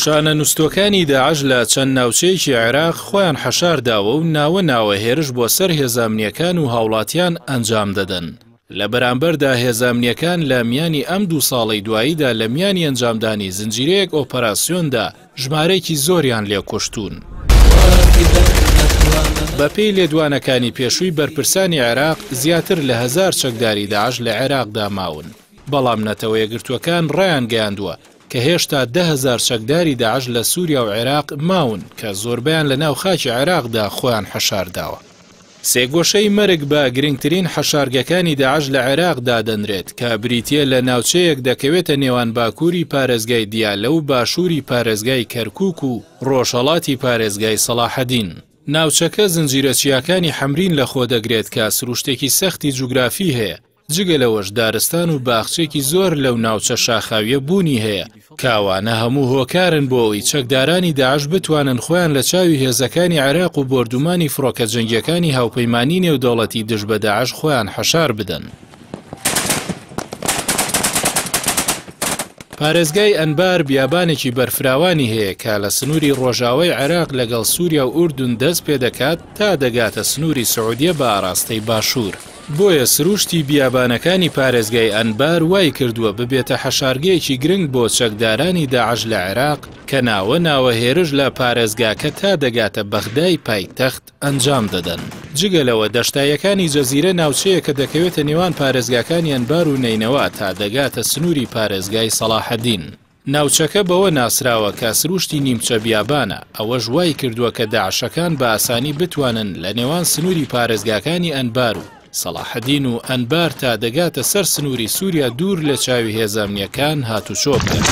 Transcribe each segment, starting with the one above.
شانە نوستووەکانی داعش لە چەند ناوچەیەکی عێراق خۆیان حەشار داوە و ناوە ناوە هێرش بۆ سەر هێزە ئەمنییەکان و هاوڵاتیان ئەنجام دەدەن. لە بەرامبەردا هێزە ئەمنییەکان لە میانی ئەم دوو ساڵەی دواییدا لە میانی ئەنجامدانی زنجیرەیەک ئۆپەراسیۆندا ژمارەیەکی زۆریان لێ کوشتوون. بەپێی لێدوانەکانی پێشووی بەرپرسانی عێراق زیاتر لە هەزار چەکداری داعش لە عێراقدا ماون، بەڵام نەتەوەیەکگرتووەکان ڕایانگەیاندووە کە هێشتا 10,000 چەکداری داعش لە سووریا و عێراق ماون کە زۆربەیان لە ناو خاکی عێراقدا خۆیان حەشارداوە. سێگۆشەی مەرگ بە گرنگترین حەشارگەکانی داعش لە عێراق دادەنرێت، کە بریتییە لە ناوچەیەک دەکەوێتە نێوان باکووری پارێزگای دیالە و باشووری پارێزگای کەرکووک و ڕۆژهەڵاتی پارێزگای سەڵاحەدین. ناوچەکە زنجیرە چیاکانی حەمرین لەخۆدەگرێت کە سروشتێکی سەختی جوگرافی هەیە، جگە لەوەش دارستان و باخچەیەکی زۆر لەو ناوچە شاخاویە بوونی هەیە، کە ئەوانە هەموو هۆکارن بۆ ئەوەی چەکدارانی داعش بتوانن خۆیان لە چاوی هێزەکانی عێراق و بۆردومانی فڕۆکە جەنگیەکانی هاوپەیمانی نێودەوڵەتی دژ بە داعش خۆیان حەشار بدەن. پارێزگای ئەنبار بیابانێکی بەرفراوانی هەیە کە لە سنووری ڕۆژاوای عێراق لەگەڵ سووریا و ئوردن دەست پێدەکات تا دەگاتە سنووری سعودیە بە ئاراستەی باشوور. بۆیە سرووشتی بیابانەکانی پارێزگای ئەنبار وای کردووە ببێتە حەشارگەیەکی گرنگ بۆ چەکدارانی داعش لە عێراق کە ناوە ناوە هێرش لە پارێزگاکە تا دەگاتە بەغدای پایتەخت ئەنجام دەدەن. جگە لەوە دەشتاییەکانی جەزیرە ناوچەیەکە دەکەوێتە نێوان پارێزگاکانی ئەنبار و نەینەوا تا دەگاتە سنووری پارێزگای سەڵاحەدین. ناوچەکە بەوە ناسراوە کە سروشتی نیمچە بیابانە، ئەوەش وای کردووە کە داعشەکان بە ئاسانی بتوانن لە نێوان سنووری پارێزگاکانی ئەنبار و سەڵاحەدین و ئەنبار تا دەگاتە سەر سنووری سووریا دوور لە چاوی هێزە ئەمنییەکان هاتوچۆ بکەن.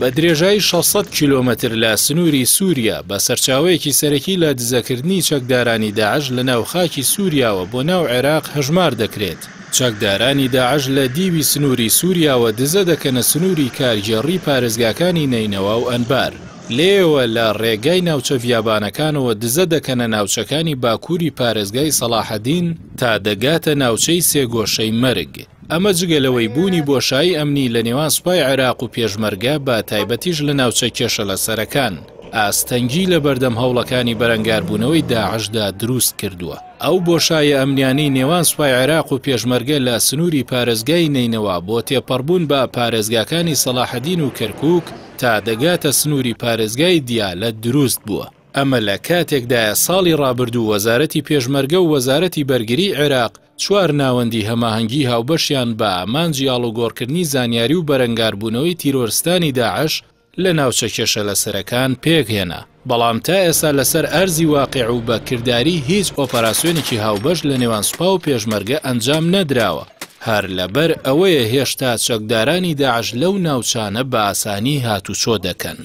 بە درێژایی 600 کیلۆمەتر لە سنووری سووریا بە سەرچاوەیەکی سەرەکی لە دزەکردنی چەکدارانی داعش لە ناو خاکی سووریاوە بۆ ناو عێراق هەژمار دەکرێت. چەکدارانی داعش لە دیوی سنووری سووریاوە دزە دەکەنە سنووری کارگێڕی پارێزگاکانی نەینەوا و ئەنبار، لێیەوە لە ڕێگای ناوچە بیابانەکانەوە دزە دەکەنە ناوچەکانی باکووری پارێزگای سەڵاحەدین تا دەگاتە ناوچەی سێگۆشەی مەرگ. ئەمە جگە لەوەی بوونی بۆشایی ئەمنی لە نێوان سوپای عێراق و پێشمەرگە بە تایبەتیش لە ناوچە کێشەلەسەرەکان، ئاستەنگی لەبەردەم هەوڵەکانی بەرەنگاربوونەوەی داعشدا دروست کردووە. ئەو بۆشایە ئەمنیانەی نێوان سوپای عێراق و پێشمەرگە لە سنووری پارێزگای نەینەوا بۆ تێپەڕبوون بە پارێزگاکانی سەڵاحەدین و کەرکووک تا دەگاتە سنووری پارێزگای دیالە دروست بووە. ئەمە لە کاتێکدایە ساڵی ڕابردوو وەزارەتی پێشمەرگە و وەزارەتی بەرگریی عێراق چوار ناوەندی هەماهەنگیی هاوبەشیان بە ئامانجی ئاڵوگۆڕکردنی زانیاری و بەرەنگاربوونەوەی تیرۆرستانی داعش لە ناوچە کێشەلەسەرەکان پێکهێنا، بەڵام تا ئێستا لەسەر ئەرزی واقیع و بە کرداری هیچ ئۆپەراسیۆنێکی هاوبەش لە نێوان سوپا و پێشمەرگە ئەنجام نەدراوە، هەر لەبەر ئەوەیە هێشتا چەکدارانی داعش لەو ناوچانە بە ئاسانی هاتوچۆ دەکەن.